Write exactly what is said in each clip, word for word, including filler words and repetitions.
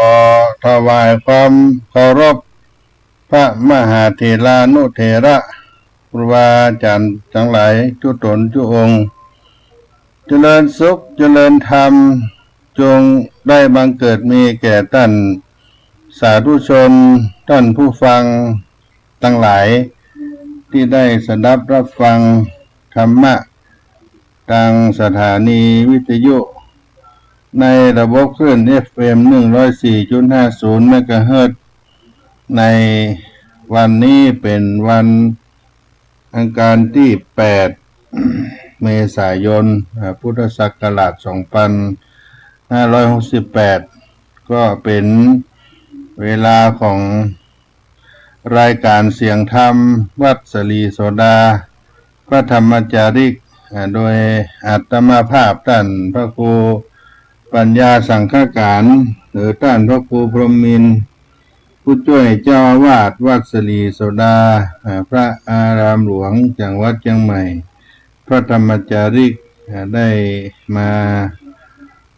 ขอถวายความเคารพพระมหาเถรานุเถระ ครูบาอาจารย์ตังหลายจุ๊ต๋นจุ๊องค์ เจริญสุขเจริญธรรม จงได้บังเกิดมีแก่ต้านสาธุชน ต้านผู้ฟังตังหลาย ตี้ได้สดับฮับฟังธรรมะ ตางสถานีวิทยุ ในระบบคลื่น เอฟเอ็ม หนึ่งร้อยสี่จุดห้าศูนย์ เมกะเฮิรตซ์ ในวันนี้เป๋นวันอังคารตี้แปด เมษายน อ่า พุทธศักราช สองปันห้าร้อยหกสิบแปด ก็เป๋นเวลาของ รายก๋านเสียงธรรม วัดสะหลีโสดา พระธรรมจาริก อ่า โดยอาตมาภาพต้านพระครูปัญญาสังฆการ หรือต้านพระครูพรหมินทร์ ผู้จ้วยเจ้าอาวาสวัดสะหลีโสดา อ่า พระอารามหลวงจังหวัดเจียงใหม่ พระธรรมจาริก อ่า ได้มา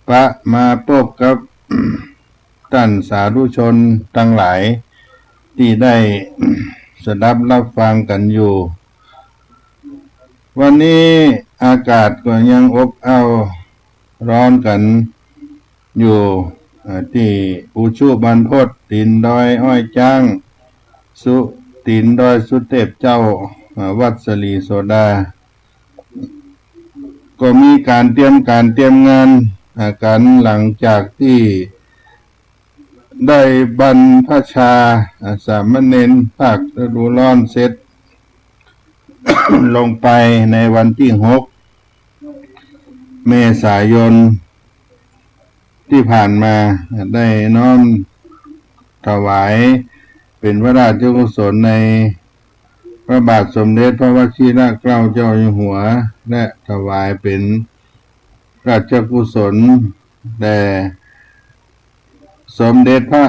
ปะมาปบกับ ต้านสาธุชนตังหลาย ตี้ได้สดับฮับฟังกั๋นอยู่ วันนี้อากาศก็ยังอบอ้าวฮ้อนกั๋นอยู่ อ่า ตี้อุชุบรรพต ตี๋นดอยอ้อยจ๊าง สุ ตี๋นดอยสุเตพเจ้า อ่า วัดสะหลีโสดา ก็มีก๋านเตรียมก๋านเตรียมงาน อ่า กั๋นหลังจากตี้ได้บรรพชา อ่า สามเณรภาคฤดูฮ้อนเสร็จ ลงไปในวันตี้หก เมษายน ตี้ผ่านมา ได้น้อมถวายเป๋นพระราชกุศลในพระบาทสมเด็จพระวชิรเกล้าเจ้าอยู่หัว และถวายเป๋นราชกุศลแด่สมเด็จพระ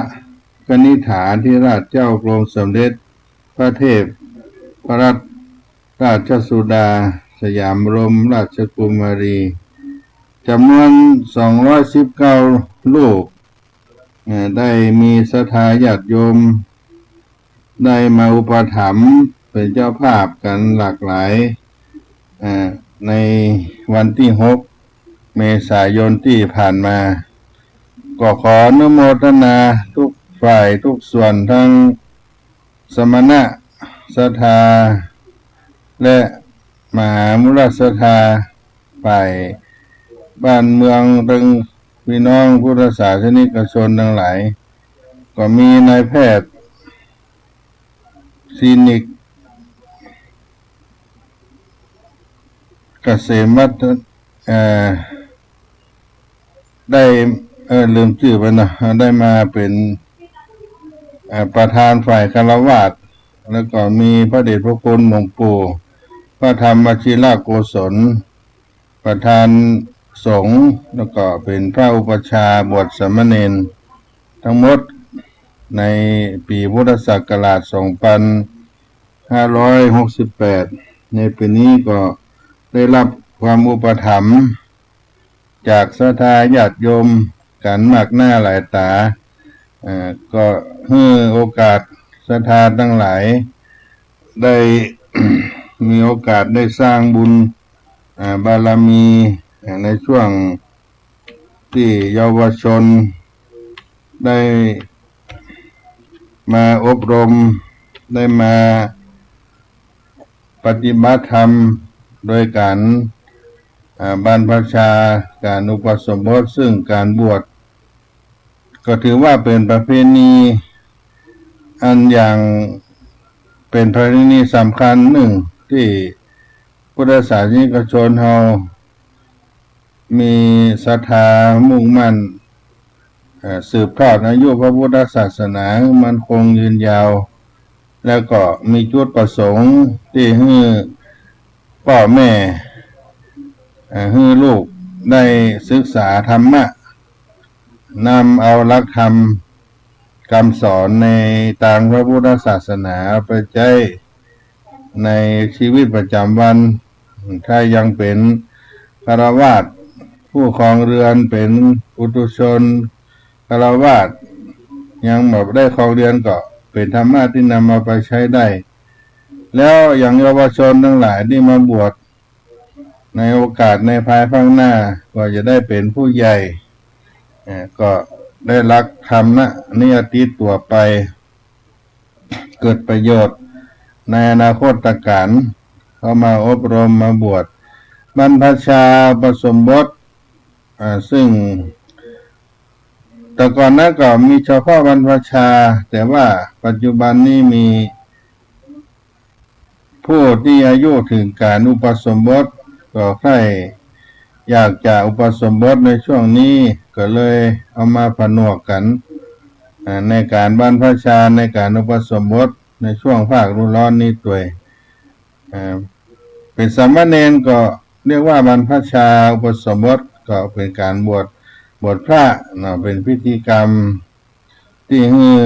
กนิษฐาธิราชเจ้ากรมสมเด็จพระเทพรัตนราชสุดาสยามบรมราชกุมารี จ๋ำนวน สองร้อยสิบเก้า รูป เอ่อ ได้มีศรัทธาญาติโยม ได้มาอุปถัมภ์เป๋นเจ้าภาพกั๋นหลากหลาย เอ่อ ในวันตี้หก เมษายนตี้ผ่านมา ก็ขออนุโมทนาทุกฝ่ายทุกส่วน ตึงสมณะศรัทธา และมหามุรศรัทธา ฝ่ายบ้านเมือง ตึงพี่น้องพุทธศาสนิกชนตังหลาย ก็มีนายแพทย์คลินิกเกษมวัฒน์ เอ่อ ได้ เอ่อ ลืมจื้อไปเนาะ ได้มาเป๋น เอ่อ ประธานฝ่ายฆราวาส แล้วก็มีพระเดชพระคุณหลวงปู่พระธรรมวชิรโกศล ประธานสงฆ์ แล้วก็เป๋นพระอุปัชฌาย์บวชสามเณร ตึงหมดในปี๋พุทธศักราช สองปันห้าร้อยหกสิบแปด ในปี๋นี้ก็ได้ฮับความอุปถัมภ์จากศรัทธาญาติโยมกั๋นมากหน้าหลายต๋า เอ่อ ก็หื้อโอกาสศรัทธาตังหลาย ได้ มีโอกาสได้สร้างบุญ อ่า บารมี อ่า ในช่วงตี้เยาวชนได้มาอบรม ได้มาปฏิบัติธรรม โดยก๋าน อ่า บรรพชา ก๋านอุปสมบท ซึ่งก๋านบวช ก็ถือว่าเป๋นประเพณีอันอย่าง เป๋นประเพณีสำคัญนึ่งตี้พุทธศาสนิกชนเฮามีศรัทธามุ่งมั่น เอ่อ สืบทอดอายุพระพุทธศาสนาให้มั่นคงยืนยาว แล้วก็มีจุดประสงค์ตี้หื้อป้อแม่ เอ่อ หื้อลูกได้ศึกษาธรรมะ นำเอาหลักธรรมกำสอนในตางพระพุทธศาสนาไปใจ๊ในชีวิตประจ๋ำวัน ถ้ายังเป๋นฆราวาส ผู้ครองเรือนเป๋นปุถุชน ฆราวาส ยังบ่ได้ครองเรือนก็เป๋นธรรมะตี้นำเอาไปใจ๊ได้ แล้วอย่างเยาวชนตังหลายตี้มาบวชในโอกาสในภายภาคหน้า ก็จะได้เป๋นผู้ใหญ่ เอ่อ ก็ได้ฮับธรรมะนี้ติดตั๋วไป เกิดประโยชน์ในอนาคตกาล เข้ามาอบรมมาบวช บรรพชาอุปสมบท อ่า ซึ่งแต่ก่อนนั้นก็มีเฉพาะบรรพชา แต่ว่าปัจจุบันนี้มีผู้ตี้อายุเถิงก๋านอุปสมบท ก็ใค่อยากจะอุปสมบทในช่วงนี้ ก็เลยเอามาผนวกกั๋น อ่า ในก๋านบรรพชา ในก๋านอุปสมบทในช่วงภาคฤดูฮ้อนนี้ตวย อ่า เป๋นสามเณรก็เรียกว่าบรรพชาอุปสมบท ก็เป๋นก๋านบวช บวชพระเนาะ เป๋นพิธีกรรมตี้หื้อ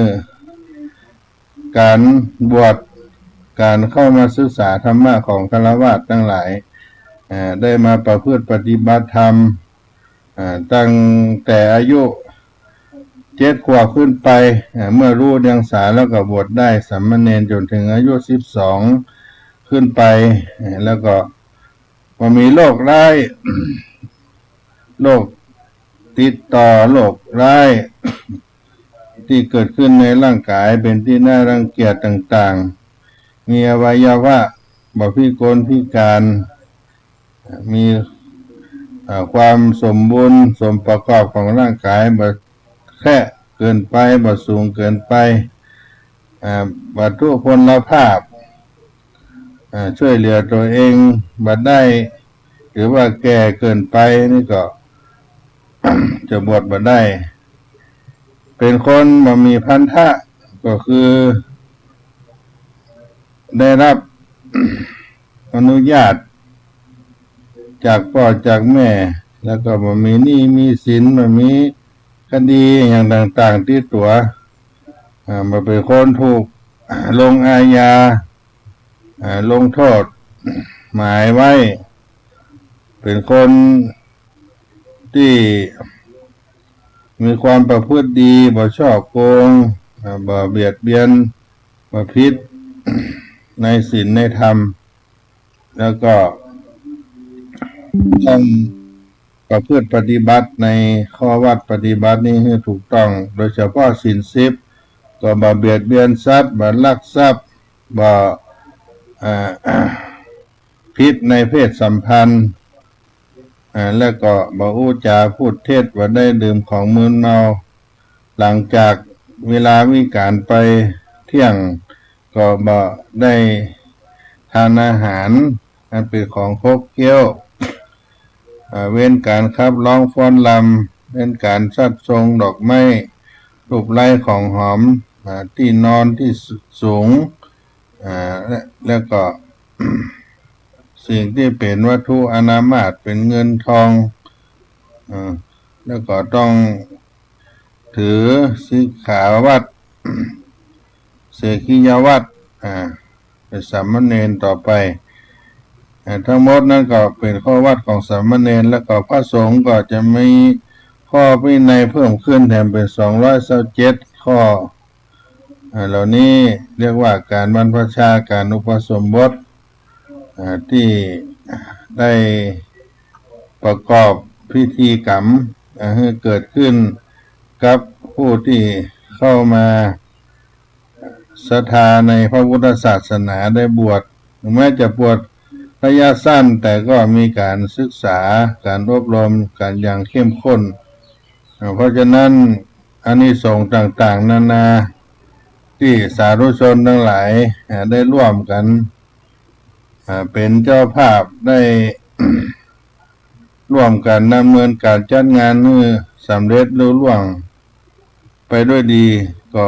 ก๋านบวช ก๋านเข้ามาศึกษาธรรมะของฆราวาสตังหลาย อ่า ได้มาประพฤติปฏิบัติธรรม อ่า ตั้งแต่อายุเจ็ดขวบขึ้นไป อ่า เมื่อรู้เดียงสาแล้วก็บวชได้สามเณรจ๋นเถิงอายุสิบสองขึ้นไป อ่า แล้วก็บ่มีโรคร้าย โรคติดต่อ โรคร้ายตี้เกิดขึ้นในร่างก๋ายเป๋นตี้น่ารังเกียจต่างๆ มีอวัยวะบ่พิกลพิการ มี อ่า ความสมบูรณ์สมประกอบของร่างก๋าย บ่แคะเกินไป บ่สูงเกินไป อ่า บ่ทุพพลภาพ อ่า ช่วยเหลือตั๋วเองบ่ได้ หรือว่าแก่เกินไปนี่ก็ จะบวชบ่ได้ เป๋นคนบ่มีพันธะ ก็คือได้ฮับอนุญาตจากป้อจากแม่ แล้วก็บ่มีหนี้มีสิน บ่มีคดีอะหยังต่างๆ ติดตั๋ว อ่า บ่เป๋นคนถูกลงอาญา อ่า ลงโต้ษหมายไว้ เป๋นคนตี้มีความประพฤติดี บ่ฉ้อโกง อ่า บ่เบียดเบียน บ่ผิดในศีลในธรรม แล้วก็ต้องประพฤติปฏิบัติในข้อวัตรปฏิบัตินี้หื้อถูกต้อง โดยเฉพาะศีลสิบ ก็บ่เบียดเบียนสัตว์ บ่ลักทรัพย์ บ่ อ่า ผิดในเพศสัมพันธ์ อ่า แล้วก็บ่อู้จ๋าพูดเท็จ บ่ได้ดื่มของมึนเมา หลังจากเวลาวิกาลไปเที่ยง ก็บ่ได้ทานอาหารอันเป๋นของคบเคี้ยว อ่า เว้นก๋านขับร้องฟ้อนรำ เว้นก๋านซัดส่งดอกไม้ ธูปไล้ของหอม อ่า ตี้นอนตี้สูง อ่า และ แล้วก็ สิ่งตี้เป๋นวัตถุอนามาตย์ เป๋นเงินทอง อ่า แล้วก็ต้องถือสิกขาวัตร เสขียวัตร อ่า เป๋นสามเณรต่อไป อ่า ทั้งหมดนั้นก็เป๋นข้อวัตรของสามเณร แล้วก็พระสงฆ์ก็จะมีข้อวินัยเพิ่มขึ้นแถมเป๋นสองร้อยซาวเจ็ดข้อ อ่า เหล่านี้เรียกว่าก๋านบรรพชา ก๋านอุปสมบท อ่า ตี้ได้ประกอบพิธีกรรม อ่า หื้อเกิดขึ้นกับผู้ตี้เข้ามาศรัทธาในพระพุทธศาสนาได้บวช ถึงแม้จะบวชระยะสั้น แต่ก็มีก๋านศึกษา ก๋านอบรม ก๋านอย่างเข้มข้น อ่า เพราะฉะนั้น อานิสงส์ต่างๆ นานา ตี้สาธุชนตังหลาย อ่า ได้ร่วมกั๋น อ่า เป๋นเจ้าภาพ ได้ร่วมกั๋นดำเนินก๋านจัดงานหื้อสำเร็จลุล่วงไปด้วยดี ก็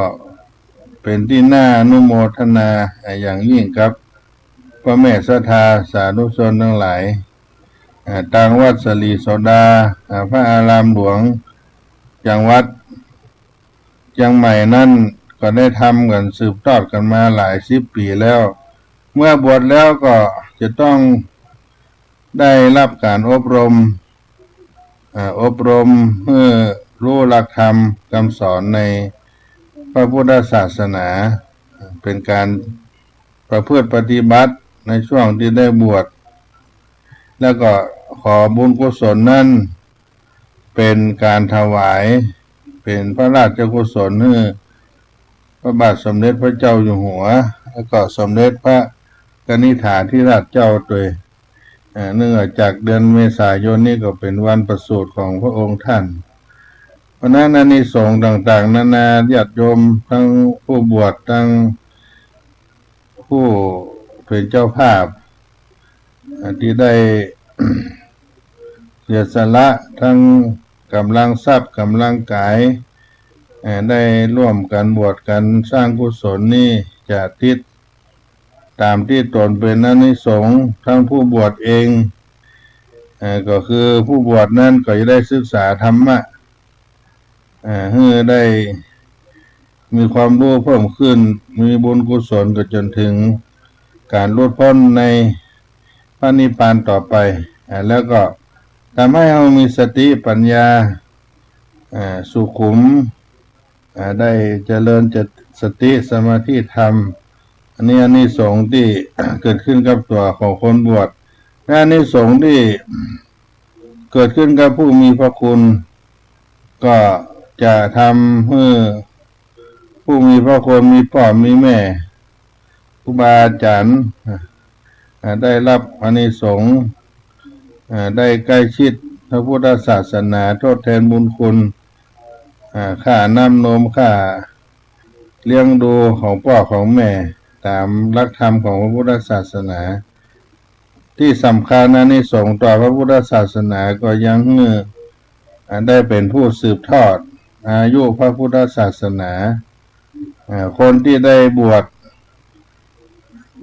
เป๋นตี้น่าอนุโมทนา อ่า อย่างยิ่งกับป้อแม่ศรัทธาสาธุชนตังหลาย อ่า ตางวัดสะหลีโสดา อ่า พระอารามหลวง จังหวัดเจียงใหม่นั้น ก็ได้ทำกั๋นสืบทอดกั๋นมาหลายสิบปี๋แล้ว เมื่อบวชแล้วก็จะต้องได้ฮับก๋านอบรม อ่า อบรมหื้อฮู้หลักธรรมกำสอนใน พระพุทธศาสนา เป๋นก๋านประพฤติปฏิบัติในช่วงตี้ได้บวช แล้วก็ขอบุญกุศลนั้นเป๋นก๋านถวาย เป๋นพระราชกุศลหื้อพระบาทสมเด็จพระเจ้าอยู่หัว แล้วก็สมเด็จพระกนิษฐาธิราชเจ้าตวย เอ่อ เนื่องจากเดือนเมษายนนี้ก็เป๋นวันประสูติของพระองค์ท่าน เพราะนั้นอานิสงส์ต่างๆ นานา ญาติโยมทั้งผู้บวชทั้งผู้เป๋นเจ้าภาพ เอ่อ ตี้ได้ เสียสละทั้งก๋ำลังทรัพย์ก๋ำลังก๋าย เอ่อ ได้ร่วมกั๋นบวชกั๋นสร้างกุศลนี้ จะติดต๋ามตี้ต๋นเป๋นอานิสงส์ทั้งผู้บวชเอง เอ่อ ก็คือผู้บวชนั้นก็จะได้ศึกษาธรรมะ เอ่อ หื้อได้มีความฮู้เพิ่มขึ้น มีบุญกุศลก็จ๋นเถิงก๋านหลุดป๊นในพระนิพพานต่อไป อ่า แล้วก็ทำหื้อเฮามีสติปัญญา อ่า สุขุม อ่า ได้เจริญสติสมาธิธรรม อันนี้อานิสงส์ตี้เกิดขึ้นกับตั๋วของคนบวช และอานิสงส์ตี้เกิดขึ้นกับผู้มีพระคุณ ก็จะทำหื้อผู้มีพระคุณ มีป้อมีแม่ ครูบาอาจ๋ารย์ อ่า ได้ฮับอานิสงส์ อ่า ได้ใก้ชิดพระพุทธศาสนา ทดแทนบุญคุณ อ่า ค่าน้ำนม ค่าเลี้ยงดูของป้อของแม่ ต๋ามหลักธรรมของพระพุทธศาสนา ตี้สำคัญอานิสงส์ต่อพระพุทธศาสนาก็ยังหื้อ อ่า ได้เป๋นผู้สืบทอดอายุพระพุทธศาสนา อ่า คนตี้ได้บวช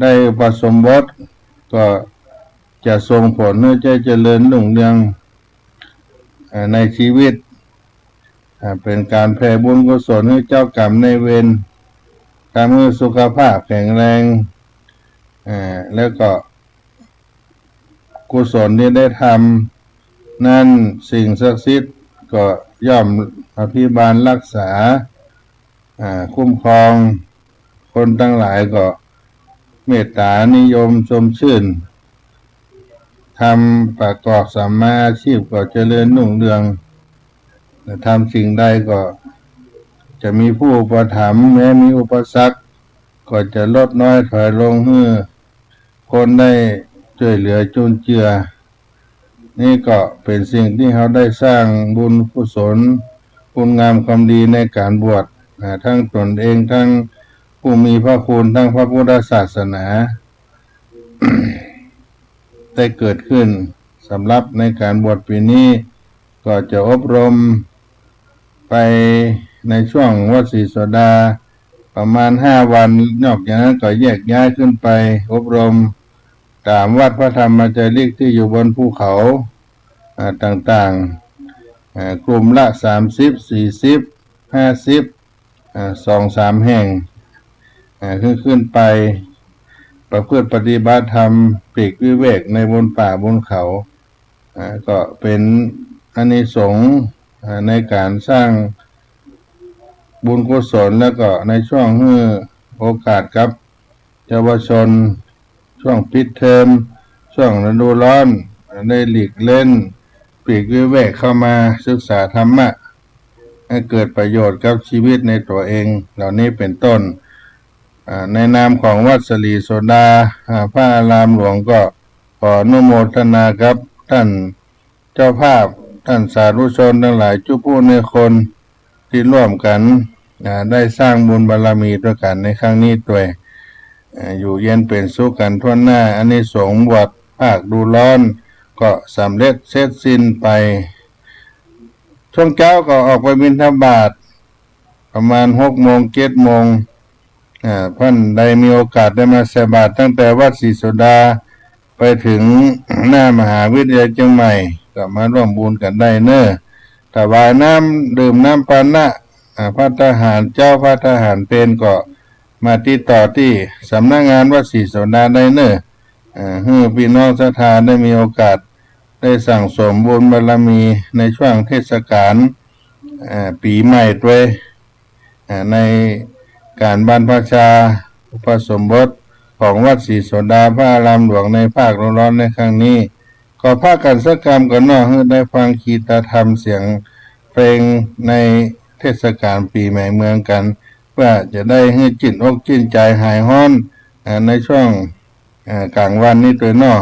ได้อุปสมบท ก็จะส่งผลหื้อได้เจริญรุ่งเรือง อ่า ในชีวิต อ่า เป๋นก๋านแผ่บุญกุศลหื้อเจ้ากรรมนายเวร ทำหื้อสุขภาพแข็งแรง อ่า แล้วก็ กุศลตี้ได้ทำนั้น สิ่งศักดิ์สิทธิ์ก็ย่อมอภิบาลรักษา อ่า คุ้มครอง คนตังหลายก็เมตต๋านิยมชมชื่น ทำประกอบสัมมาอาชีพก็เจริญรุ่งเรือง ทำสิ่งใดก็จะมีผู้อุปถัมภ์ แม้มีอุปสรรคก็จะลดน้อยถอยลง หื้อคนได้จ้วยเหลือจุนเจือ นี่ก็เป๋นสิ่งตี้เฮาได้สร้างบุญกุศล คุณงามความดีในก๋านบวช อ่า ทั้งตนเอง ทั้งผู้มีพระคุณ ทั้งพระพุทธศาสนา ได้เกิดขึ้น สำหรับในก๋านบวชปี๋นี้ ก็จะอบรมไปในช่วงวัดศรีโสดาประมาณห้าวัน นอกจากนั้นก็แยกย้ายขึ้นไปอบรมต๋ามวัดพระธรรมจาริกตี้อยู่บนภูเขา อ่า ต่างๆ อ่า กลุ่มละสามสิบ สี่สิบ ห้าสิบ อ่า สองสามแห่ง อ่า ขึ้น ขึ้นไปประพฤติปฏิบัติธรรมปลีกวิเวกในบนป่าบนเขา อ่า ก็เป๋นอานิสงส์ อ่า ในก๋านสร้างบุญกุศล แล้วก็ในช่วงหื้อโอกาสกับเยาวชน ช่วงปิดเทอม ช่วงฤดูร้อน ได้หลีกเล่น ปลีกวิเวกเข้ามาศึกษาธรรมะ ให้เกิดประโยชน์กับชีวิตในตั๋วเอง เหล่านี้เป๋นต้น อ่า ในนามของวัดศรีโสดา อ่า พระอารามหลวงก็ขออนุโมทนากับท่านเจ้าภาพ ท่านสาธุชนตังหลาย จุผู้ในคน ตี้ร่วมกั๋น อ่า ได้สร้างบุญบารมีตวยกั๋นในครั้งนี้ตวย อ่า อยู่เย็นเป๋นสุขกั๋นถ้วนหน้า อานิสงส์บวชภาคฤดูร้อนก็สำเร็จเสร็จสิ้นไป ช่วงเจ๊าก็ออกไปบิณฑบาตประมาณหกโมง เจ็ดโมง อ่า ท่านใดมีโอกาสได้มาใส่บาตรตั้งแต่วัดศรีโสดาไปเถิงหน้ามหาวิทยาลัยเจียงใหม่ ก็มาร่วมบุญกั๋นได้เน่อ ถวายน้ำดื่มน้ำปานะ อ่า ภัตตาหารเจ๊า ภัตตาหารเพลก็มาติดต่อตี้สำนักงานวัดศรีโสดาได้เน่อ อ่า หื้อปี้น้องศรัทธาได้มีโอกาสได้สั่งสมบุญบารมีในช่วงเทศกาล อ่า ปี๋ใหม่ตวย อ่า ในก๋านบรรพชาอุปสมบทของวัดศรีโสดาพระอารามหลวงในภาคฤดูฮ้อนในครั้งนี้ ก็ปะกั๋นสักกำก่อนเนาะ หื้อได้ฟังคีตธรรมเสียงเพลงในเทศกาลปี๋ใหม่เมืองกั๋น เปื้อจะได้หื้อจื้นอกจื้นใจ๋หายฮ้อน อ่า ในช่วง อ่า ก๋างวันนี้ตวยเนาะ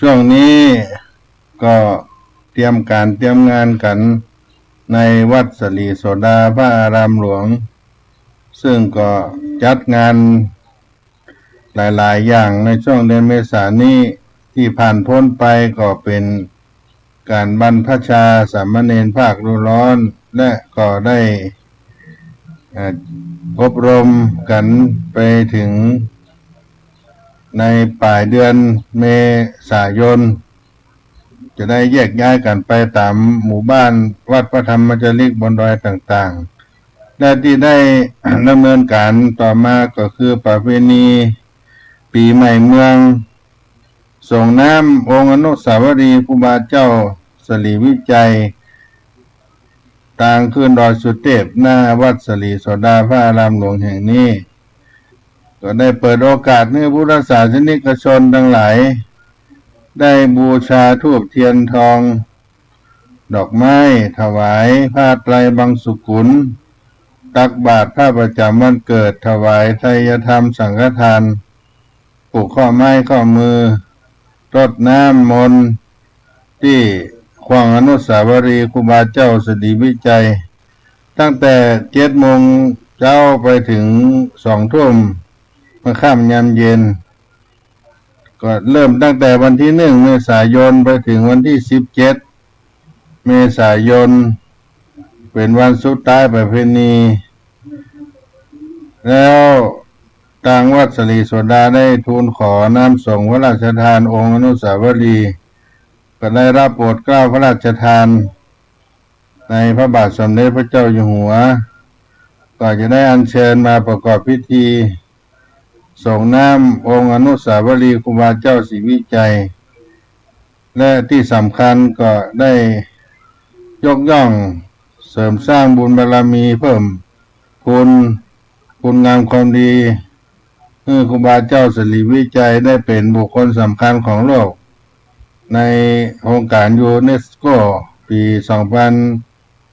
ช่วงนี้ก็เตรียมก๋านเตรียมงานกั๋นในวัดศรีโสดาพระอารามหลวง ซึ่งก็จัดงานหลายๆ อย่างในช่วงเดือนเมษานี้ ตี้ผ่านป๊นไปก็เป๋นก๋านบรรพชาสามเณรภาคฤดูร้อน และก็ได้ เอ่อ อบรมกั๋นไปเถิงในป๋ายเดือนเมษายน จะได้แยกย้ายกั๋นไปต๋ามหมู่บ้านวัดพระธรรมจาริกบนดอยต่างๆ และตี้ได้ดำเนินก๋านต่อมาก็คือประเพณีปี๋ใหม่เมือง ส่งน้ำองค์อนุสาวรีย์ครูบาเจ้าศรีวิชัย ตางขึ้นดอยสุเทพ หน้าวัดศรีโสดาพระอารามหลวงแห่งนี้ ก็ได้เปิดโอกาสหื้อพุทธศาสนิกชนตังหลาย ได้บูชาธูปเตียนทอง ดอกไม้ ถวายผ้าไตรบังสุกุล ตักบาตรพระประจ๋ำวันเกิด ถวายไทยธรรมสังฆทาน ผูกข้อไม้ข้อมือ รดน้ำมนต์ ตี้ข่วงอนุสาวรีย์ครูบาเจ้าศรีวิชัย ตั้งแต่เจ็ดโมงเจ๊าไปเถิงสองทุ่ม เมื่อค่ำยามเย็น ก็เริ่มตั้งแต่วันตี้หนึ่งเมษายนไปเถิงวันตี้สิบเจ็ดเมษายน เป๋นวันสุดท้ายประเพณี แล้วตางวัดศรีโสดาได้ทูลขอน้ำสงฆ์พระราชทานองค์อนุสาวรีย์ ก็ได้รับโปรดเกล้าพระราชทานในพระบาทสมเด็จพระเจ้าอยู่หัว ก็จะได้อัญเชิญมาประกอบพิธี ส่งน้ำองค์อนุสาวรีย์ครูบาเจ้าศรีวิชัย และตี้สำคัญก็ได้ยกย่องเสริมสร้างบุญบารมีเพิ่มพูนคุณงามความดี หื้อครูบาเจ้าศรีวิชัยได้เป๋นบุคคลสำคัญของโลก ในโครงก๋านยูเนสโก ปี๋สองพัน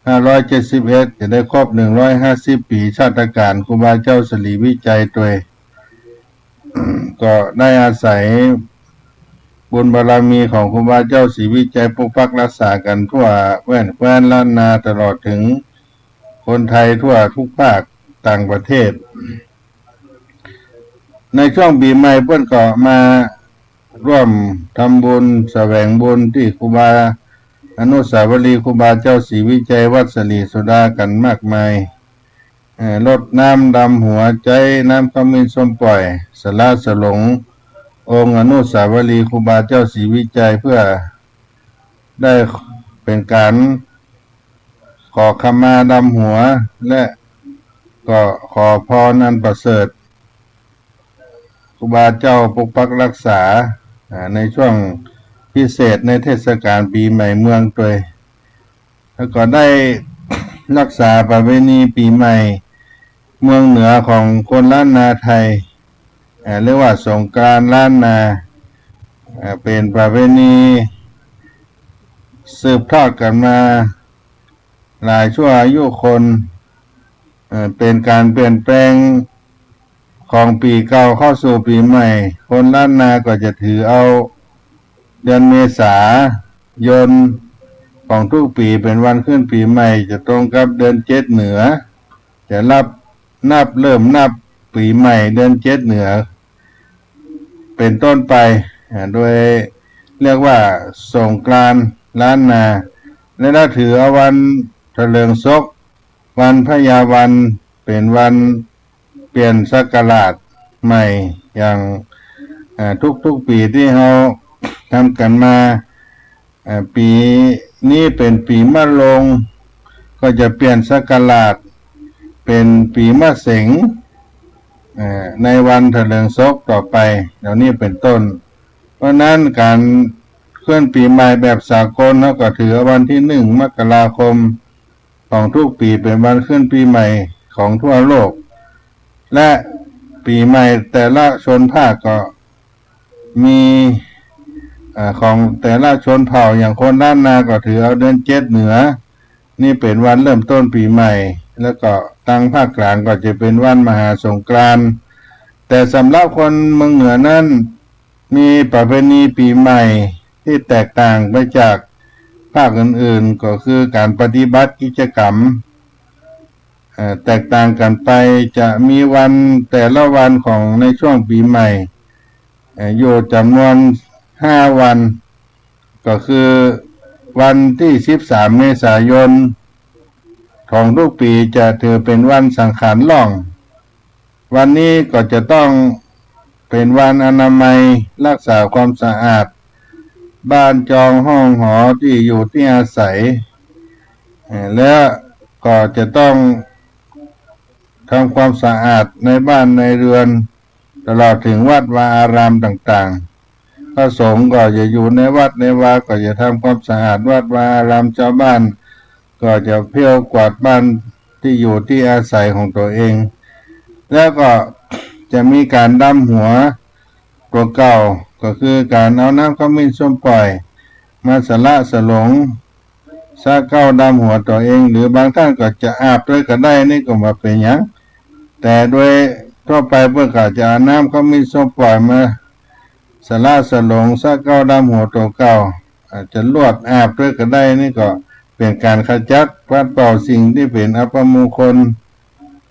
ห้าร้อยเจ็ดสิบเอ็ด จะได้ครบหนึ่งร้อยห้าสิบปี๋ชาตก๋าลครูบาเจ้าศรีวิชัยตวย ก็ได้อาศัยบุญบารมีของครูบาเจ้าศรีวิชัยปกปักรักษากั๋นทั่วแว่นแคว้นล้านนา ตลอดเถิงคนไทยทั่วทุกภาคต่างประเทศ ในช่วงปี๋ใหม่เปิ้นก็มาร่วมทำบุญแสวงบุญตี้ครูบา อนุสาวรีย์ครูบาเจ้าศรีวิชัยวัดศรีโสดากั๋นมากมาย เอ่อ รดน้ำดำหัว ใจ๊น้ำขมิ้นส้มป่อย สละสลงองค์อนุสาวรีย์ครูบาเจ้าศรีวิชัย เพื่อได้เป๋นก๋านขอขมาดำหัว และก็ขอพรอันประเสริฐ ครูบาเจ้าปกปักรักษา อ่า ในช่วงพิเศษในเทศกาลปี๋ใหม่เมืองตวย แล้วก็ได้รักษาประเพณีปี๋ใหม่เมืองเหนือของคนล้านนาไทย อ่า เรียกว่าสงกรานต์ล้านนา อ่า เป๋นประเพณีสืบทอดกั๋นมาหลายชั่วอายุคน เอ่อ เป๋นก๋านเปลี่ยนแปลงของปี๋เก่าเข้าสู่ปี๋ใหม่ คนล้านนาก็จะถือเอาเดือนเมษายนของทุกปี๋เป๋นวันขึ้นปี๋ใหม่ จะตรงกับเดือนเจ็ดเหนือ จะรับ นับ เริ่มนับปี๋ใหม่เดือนเจ็ดเหนือ เป๋นต้นไป อ่า โดยเรียกว่าสงกรานต์ล้านนา และนับถือเอาวันเถลิงศก วันพญาวัน เป๋นวันเปลี่ยนศักราชใหม่ อย่าง อ่า ทุกๆ ปี๋ตี้เฮาทำกั๋นมา อ่า ปี๋นี้เป๋นปี๋มะโรง ก็จะเปลี่ยนศักราชเป๋นปี๋มะเสง อ่า ในวันเถลิงศกต่อไป เหล่านี้เป๋นต้น เพราะนั้นก๋านขึ้นปี๋ใหม่แบบสากล เฮาก็ถือวันตี้หนึ่งมกราคมของทุกปี๋เป๋นวันขึ้นปี๋ใหม่ของทั่วโลก และปี๋ใหม่แต่ละชนภาคก็ มี อ่า ของแต่ละชนเผ่า อย่างคนล้านนาก็ถือเอาเดือนเจ็ดเหนือ นี่เป๋นวันเริ่มต้นปี๋ใหม่ แล้วก็ตางภาคกลางก็จะเป๋นวันมหาสงกรานต์ แต่สำหรับคนเมืองเหนือนั้น มีประเพณีปี๋ใหม่ ตี้แตกต่างไปจากภาคอื่นๆ ก็คือก๋านปฏิบัติกิจกรรม เอ่อ แตกต่างกั๋นไป จะมีวันแต่ละวันของในช่วงปี๋ใหม่ เอ่อ อยู่จ๋ำนวนห้าวัน ก็คือวันตี้สิบสามเมษายนของทุกปี๋จะถือเป๋นวันสังขารล่อง วันนี้ก็จะต้องเป๋นวันอนามัย ฮักษาความสะอาดบ้านจองห้องหอตี้อยู่ตี้อาศัย เอ่อ และก็จะต้องทำความสะอาดในบ้านในเรือน ตลอดเถิงวัดวาอารามต่างๆ พระสงฆ์ก็จะอยู่ในวัดในวา ก็จะทำความสะอาดวัดวาอาราม จาวบ้านก็จะเผี้ยวกวาดบ้านตี้อยู่ตี้อาศัยของตั๋วเอง แล้วก็จะมีก๋านดำหัวตั๋วเก่า ก็คือก๋านเอาน้ำขมิ้นส้มป่อยมาสละสลง สะเก๊าดำหัวตั๋วเอง หรือบางต้านก็จะอาบตวยก็ได้ นี่ก็บ่เป๋นหยัง แต่โดยทั่วไปเปิ้นก็จะเอาน้ำขมิ้นส้มป่อยมาสละสลง สะเก๊าดำหัวตั๋วเก่า อาจจะลวกอาบตวยก็ได้ นี่ก็เป๋นก๋านขจัดปัดเป่าสิ่งตี้เป๋นอัปมงคล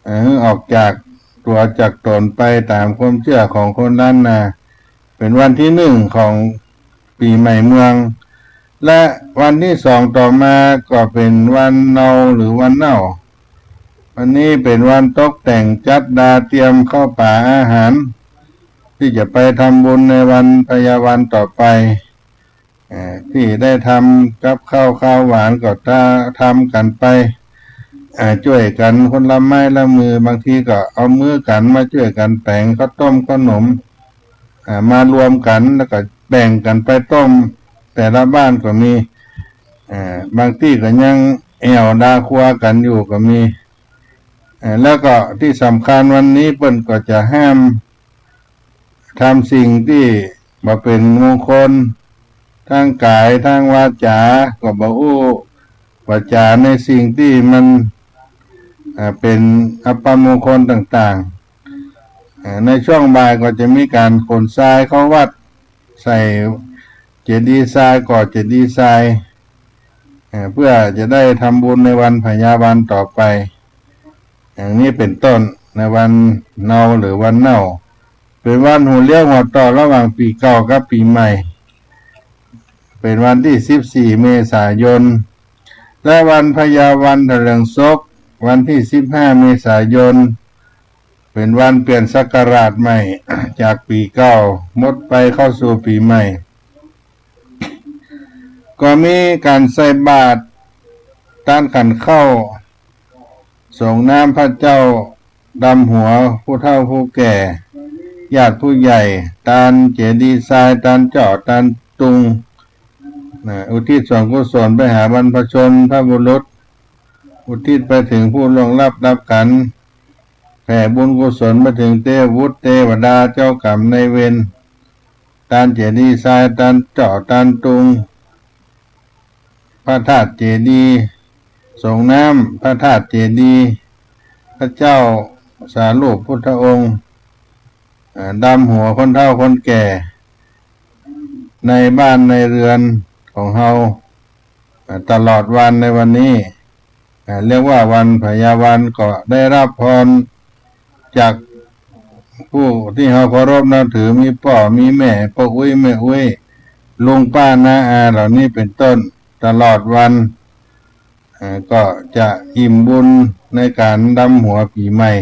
เอ่อ ออกจากตั๋วจากต๋นไปต๋ามความเจื้อของคนล้านนา เป๋นวันตี้นึ่งของปี๋ใหม่เมือง และวันตี้สองต่อมาก็เป๋นวันเนาหรือวันเน่า วันนี้เป๋นวันตกแต่งจัดดาเตรียมข้าวป๋าอาหาร ตี้จะไปทำบุญในวันพญาวันต่อไป เอ่อ ตี้ได้ทำกับข้าวคาวหวานก็ทำกั๋นไป เอ่อ จ้วยกั๋นคนละไม้ละมือ บางทีก็เอามือกั๋นมาจ้วยกั๋นแป๋งข้าวต้มข้าวหนม อ่า มารวมกั๋นแล้วก็แบ่งกั๋นไปต้ม แต่ละบ้านก็มี อ่า บางตี้ก็ยังแอ่วดาครัวกั๋นอยู่ก็มี อ่า แล้วก็ตี้สำคัญวันนี้เปิ้นก็จะห้ามทำสิ่งตี้บ่เป๋นมงคล ตางก๋ายตางวาจา ก็บ่อู้วาจาในสิ่งตี้มัน อ่า เป๋นอัปมงคลต่างๆ อ่า ในช่วงบ่ายก็จะมีก๋านขนทรายเข้าวัด ใส่เจดีย์ทราย ก่อเจดีย์ทราย เอ่อ เพื่อจะได้ทำบุญในวันพญาวันต่อไป อย่างนี้เป๋นต้น ในวันเนาหรือวันเน่า เป๋นวันหัวเลี้ยวหัวต่อระหว่างปี๋เก่ากับปี๋ใหม่ เป๋นวันตี้สิบสี่เมษายน และวันพญาวันถลิงศก วันตี้สิบห้าเมษายน เป๋นวันเปลี่ยนศักราชใหม่ จากปี๋เก่าหมดไปเข้าสู่ปี๋ใหม่ ก็มีก๋านใส่บาตร ตานขันข้าว สรงน้ำพระเจ้า ดำหัวผู้เฒ่าผู้แก่ ญาติผู้ใหญ่ ตานเจดีย์ทราย ตานเจาะ ตานตุง นะ อุทิศส่วนกุศลไปหาบรรพชนพระบุรุษ อุทิศไปเถิงผู้ล่วงลับดับขันธ์ แผ่บุญกุศลไปเถิงเตวบุตรเตวดาเจ้ากรรมนายเวร ตานเจดีย์ทราย ตานเจาะ ตานตุง พระธาตุเจดีย์ สรงน้ำพระธาตุเจดีย์ พระเจ้าสารูปพุทธองค์ อ่า ดำหัวคนเฒ่าคนแก่ ในบ้านในเรือนของเฮา อ่า ตลอดวันในวันนี้ อ่า เรียกว่าวันพญาวัน ก็ได้รับพรจากผู้ตี้เฮาเคารพนับถือ มีป้อมีแม่ ป้ออุ๊ยแม่อุ๊ย ลุงป้าน้าอาเหล่านี้เป๋นต้น ตลอดวัน อ่า ก็จะอิ่มบุญในก๋านดำหัวปี๋ใหม่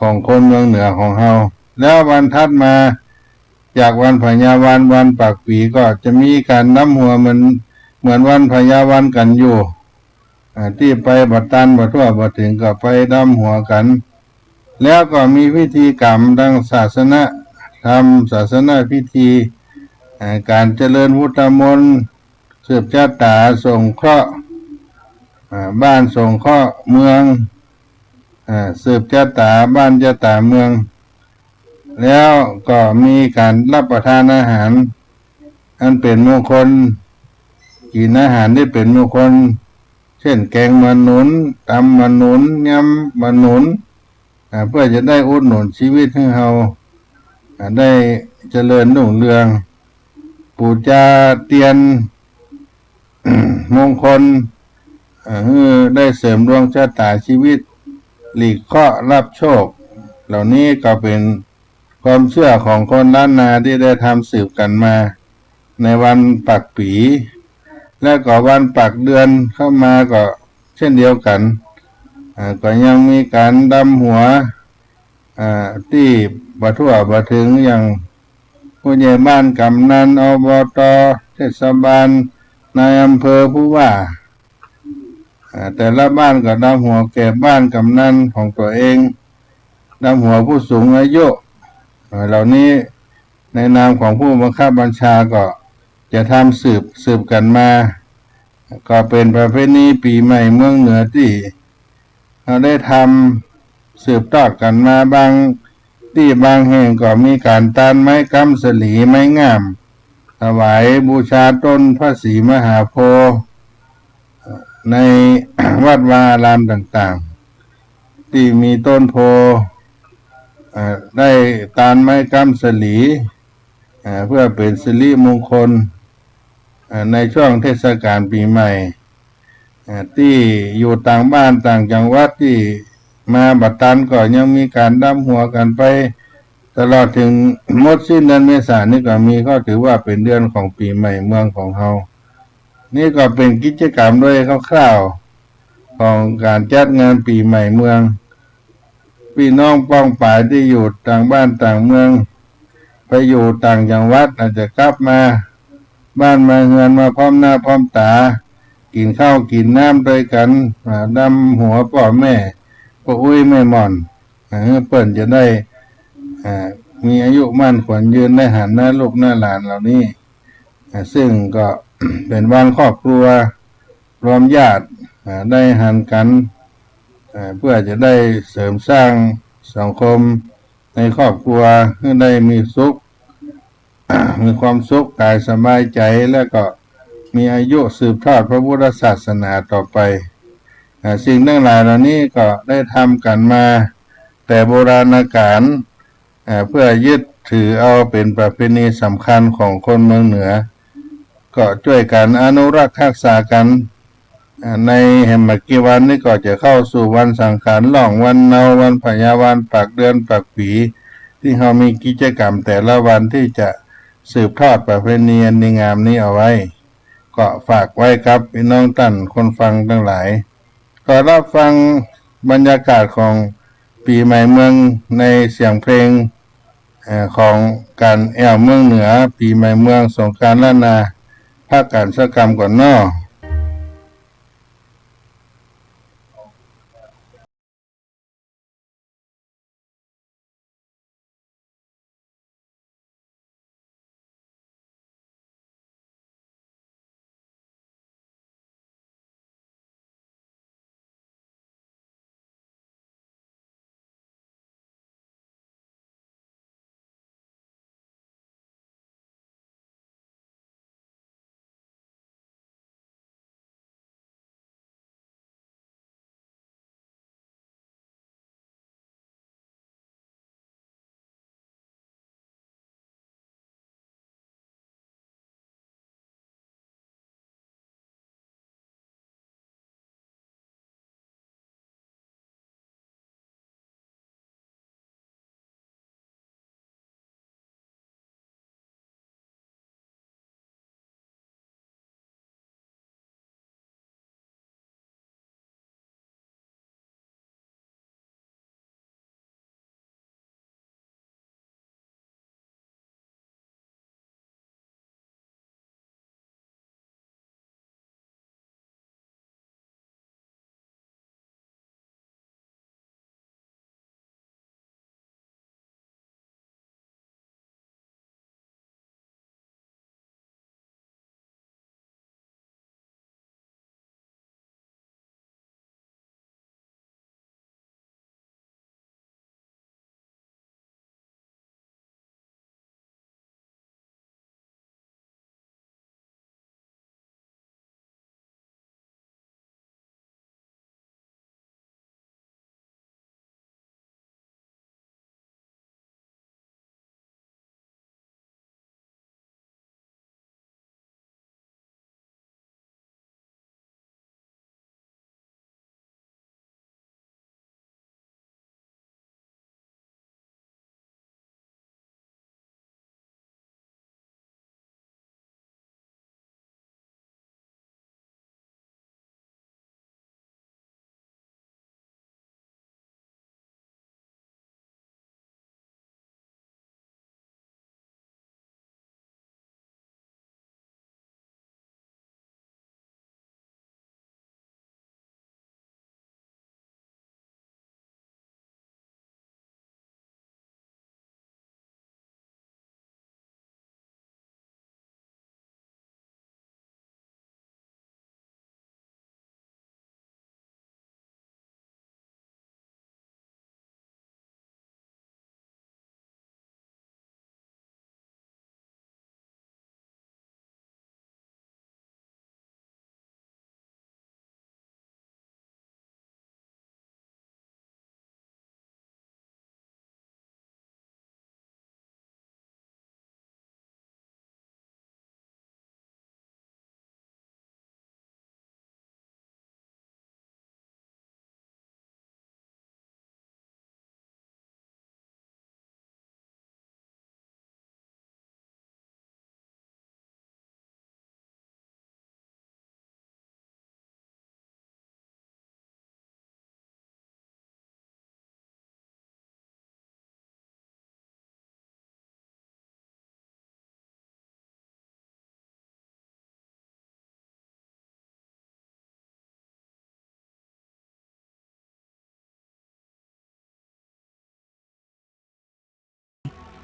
ของคนเมืองเหนือของเฮา แล้ววันถัดมาจากวันพญาวัน วันปากปี๋ ก็จะมีก๋านดำหัวเหมือน เหมือนวันพญาวันกั๋นอยู่ อ่า ตี้ไปบ่ตันบ่ทั่วบ่เถิงก็ไปดำหัวกั๋น แล้วก็มีพิธีกรรมตางศาสนธรรม ศาสนพิธี อ่า ก๋านเจริญพุทธมนต์ สืบจะต๋าสงเคราะห์ อ่า บ้านสงเคราะห์เมือง อ่า สืบจะต๋าบ้านจะต๋าเมือง แล้วก็มีก๋านรับประทานอาหารอันเป๋นมงคล กิ๋นอาหารตี้เป๋นมงคล เช่น แกงมะหนุน ตำมะหนุน ยำมะหนุน อ่า เพื่อจะได้อุดหนุนชีวิตหื้อเฮา อ่า ได้เจริญรุ่งเรือง ปู๋จาเตียน มงคล เอ่อ หื้อได้เสริมดวงชะต๋าชีวิต หลีกเคราะห์รับโชค เหล่านี้ก็เป๋นความเจื้อของคนล้านนาตี้ได้ทำสืบกั๋นมา ในวันปักปี๋ และก็วันปักเดือนเข้ามาก็เจ้นเดียวกั๋น อ่า ก็ยังมีก๋านดำหัว อ่า ตี้บ่าทั่วบ่าเถิง อย่างผู้ใหญ่บ้าน ก๋ำนัน อบต เทศบาล นายอำเภอ ผู้ว่า อ่า แต่ละบ้านก็ดำหัวแก่บ้านก๋ำนันของตั๋วเอง ดำหัวผู้สูงอายุ อ่า เหล่านี้ในนามของผู้บังคับบัญชาก็จะทำสืบ สืบกั๋นมา ก็เป๋นประเพณีปี๋ใหม่เมืองเหนือตี้ เฮาได้ทำสืบทอดกั๋นมา บางตี้บางแห่งก็มีก๋านตานไม้ก๊ำสะหลีไม้ง่าม ถวายบูชาต้นพระศรีมหาโพธิ์ ในวัดวาอารามต่างๆ ตี้มีต้นโพธิ์ เอ่อ ได้ตานไม้ก๊ำสะหลี เอ่อ เพื่อเป๋นสิริมงคล เอ่อ ในช่วงเทศกาลปี๋ใหม่ เอ่อ ตี้อยู่ต่างบ้านต่างจังหวัดตี้มาบ่ตันก็ยังมีก๋านดำหัวกั๋นไป ตลอดเถิงหมดสิ้นเดือนเมษานี่ก็มี ก็ถือว่าเป๋นเดือนของปี๋ใหม่เมืองของเฮา นี่ก็เป๋นกิจกรรมโดยคร่าวๆ ของก๋านจัดงานปี๋ใหม่เมือง ปี้น้องป้องป๋ายตี้อยู่ต่างบ้านต่างเมือง ไปอยู่ต่างจังหวัด อาจจะกลับมาบ้านมาเฮือน มาพร้อมหน้าพร้อมต๋า กิ๋นข้าวกิ๋นน้ำตวยกั๋น อ่า ดำหัวป้อแม่ ป้ออุ๊ยแม่หม่อน อ่า หื้อเปิ้นจะได้ อ่า มีอายุมั่นขวัญยืน ได้หันหน้าลูกหน้าหลานเหล่านี้ อ่า ซึ่งก็ เป๋นวันครอบครัว รวมญาติ อ่า ได้หันกั๋น อ่า เพื่อจะได้เสริมสร้างสังคมในครอบครัวหื้อได้มีสุข มีความสุขก๋ายสบายใจ๋ และก็มีอายุสืบทอดพระพุทธศาสนาต่อไป อ่า สิ่งตังหลายเหล่านี้ก็ได้ทำกั๋นมาแต่โบราณกาล อ่า เพื่อยึดถือเอาเป๋นประเพณีสำคัญของคนเมืองเหนือ ก็จ้วยกั๋นอนุรักษ์ฮักษากั๋น อ่า ในแหมบ่ากี่วันนี้ก็จะเข้าสู่วันสังขารล่อง วันเนา วันพญา วันปักเดือนปักปี๋ ตี้เฮามีกิจกรรมแต่ละวันตี้จะสืบทอดประเพณีอันดีงามนี้เอาไว้ ก็ฝากไว้กับปี้น้องต้านคนฟังตังหลาย ก็ฮับฟังบรรยากาศของปี๋ใหม่เมืองในเสียงเพลง เอ่อ ของก๋านแอ่วเมืองเหนือ ปี๋ใหม่เมือง สงกรานต์ล้านนา พักกั๋นสักกำก่อนเนาะ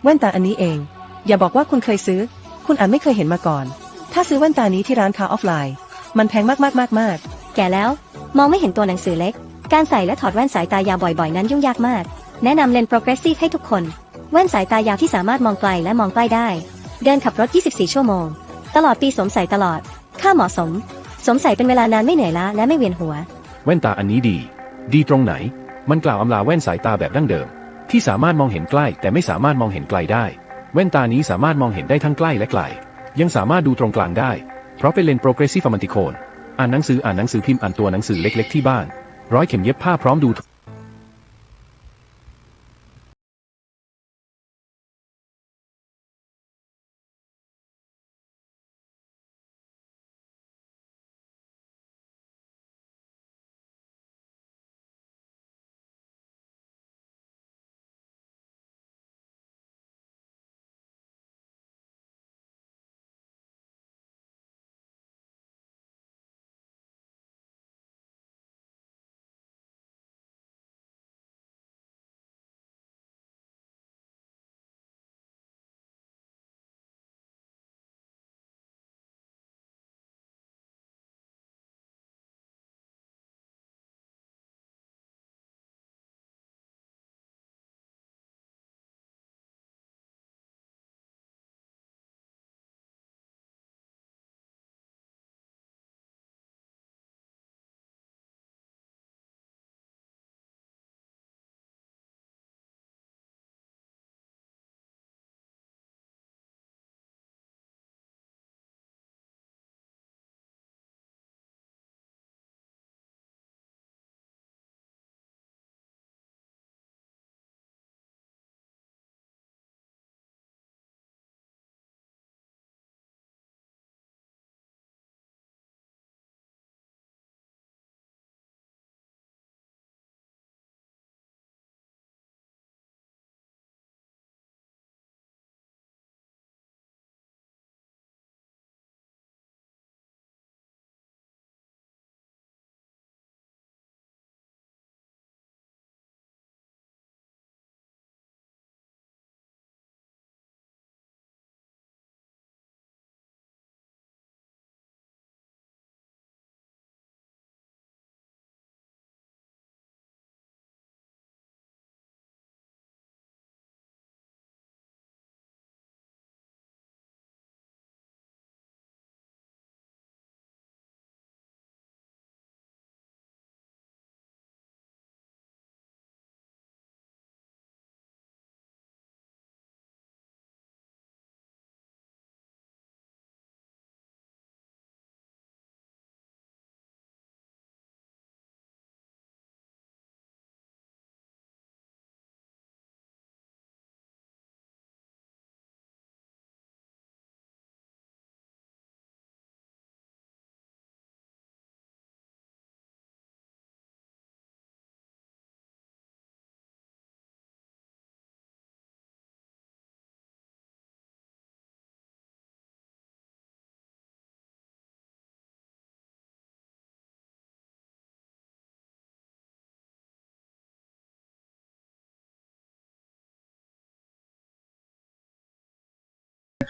แว่นตาอันนี้เอง อย่าบอกว่าคุณเคยซื้อ คุณอาจไม่เคยเห็นมาก่อน ถ้าซื้อแว่นตานี้ที่ร้านค้าออฟไลน์ มันแพงมากๆๆๆ แก่แล้ว มองไม่เห็นตัวหนังสือเล็ก การใส่และถอดแว่นสายตายาวบ่อยๆ นั้นยุ่งยากมาก แนะนำเลนส์โปรเกรสซีฟให้ทุกคน แว่นสายตายาวที่สามารถมองไกลและมองใกล้ได้ เดินขับรถ ยี่สิบสี่ ชั่วโมง ตลอดปีสวมใส่ตลอด ค่าเหมาะสม สวมใส่เป็นเวลานานไม่เหนื่อยล้าและไม่เวียนหัว แว่นตาอันนี้ดี ดีตรงไหน มันกล่าวอำลาแว่นสายตาแบบดั้งเดิม ที่สามารถมองเห็นใกล้แต่ไม่สามารถมองเห็นไกลได้ แว่นตานี้สามารถมองเห็นได้ทั้งใกล้และไกล ยังสามารถดูตรงกลางได้ เพราะเป็นเลนส์โปรเกรสซีฟมัลติโคน อ่านหนังสือ อ่านหนังสือพิมพ์ อ่านตัวหนังสือเล็กๆที่บ้าน ร้อยเข็มเย็บผ้าพร้อมดู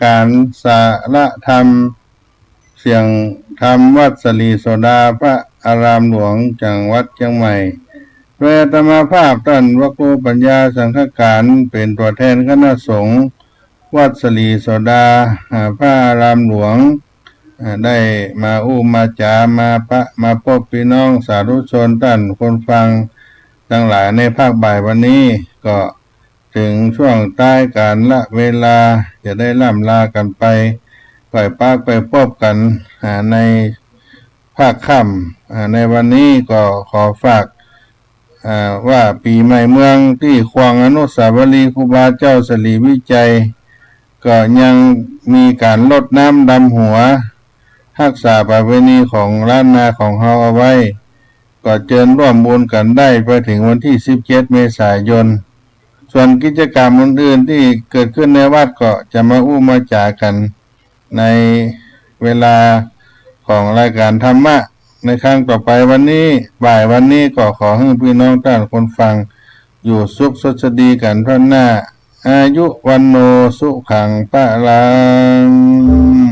ก๋านสารธรรม เสียงธรรมวัดสะหลีโสดา พระอารามหลวง จังหวัดเจียงใหม่ โดยอาตมาภาพต้านพระครูปัญญาสังฆก๋าน เป๋นตั๋วแทนคณะสงฆ์วัดสะหลีโสดา อ่า พระอารามหลวง อ่า ได้มาอู้มาจ๋า มาปะ มาปบปี้น้องสาธุชนต้านคนฟังตังหลายในภาคบ่ายวันนี้ ก็ เถิงช่วงต๊ายก๋านละเวลาจะได้ล่ำลากั๋นไป ก่อยปากไปปบกั๋น อ่า ในภาคค่ำ อ่า ในวันนี้ก็ขอฝาก อ่า ว่าปี๋ใหม่เมืองตี้ควงอนุสาวรีย์ครูบาเจ้าสะหลีวิชัย ก็ยังมีก๋านรดน้ำดำหัว ฮักษาประเพณีของล้านนาของเฮาเอาไว้ ก็เจิญร่วมบุญกั๋นได้ไปเถิงวันตี้สิบเจ็ดเมษายน ส่วนกิจกรรมอื่นๆตี้เกิดขึ้นในวัดก็จะมาอู้มาจ๋ากั๋นในเวลาของรายก๋านธรรมะในครั้งต่อไป วันนี้ บ่ายวันนี้ก็ขอหื้อปี้น้องต้านคนฟังอยู่สุขสวัสดีกั๋นทั่วหน้า อายุ วัณโณ สุขัง พลัง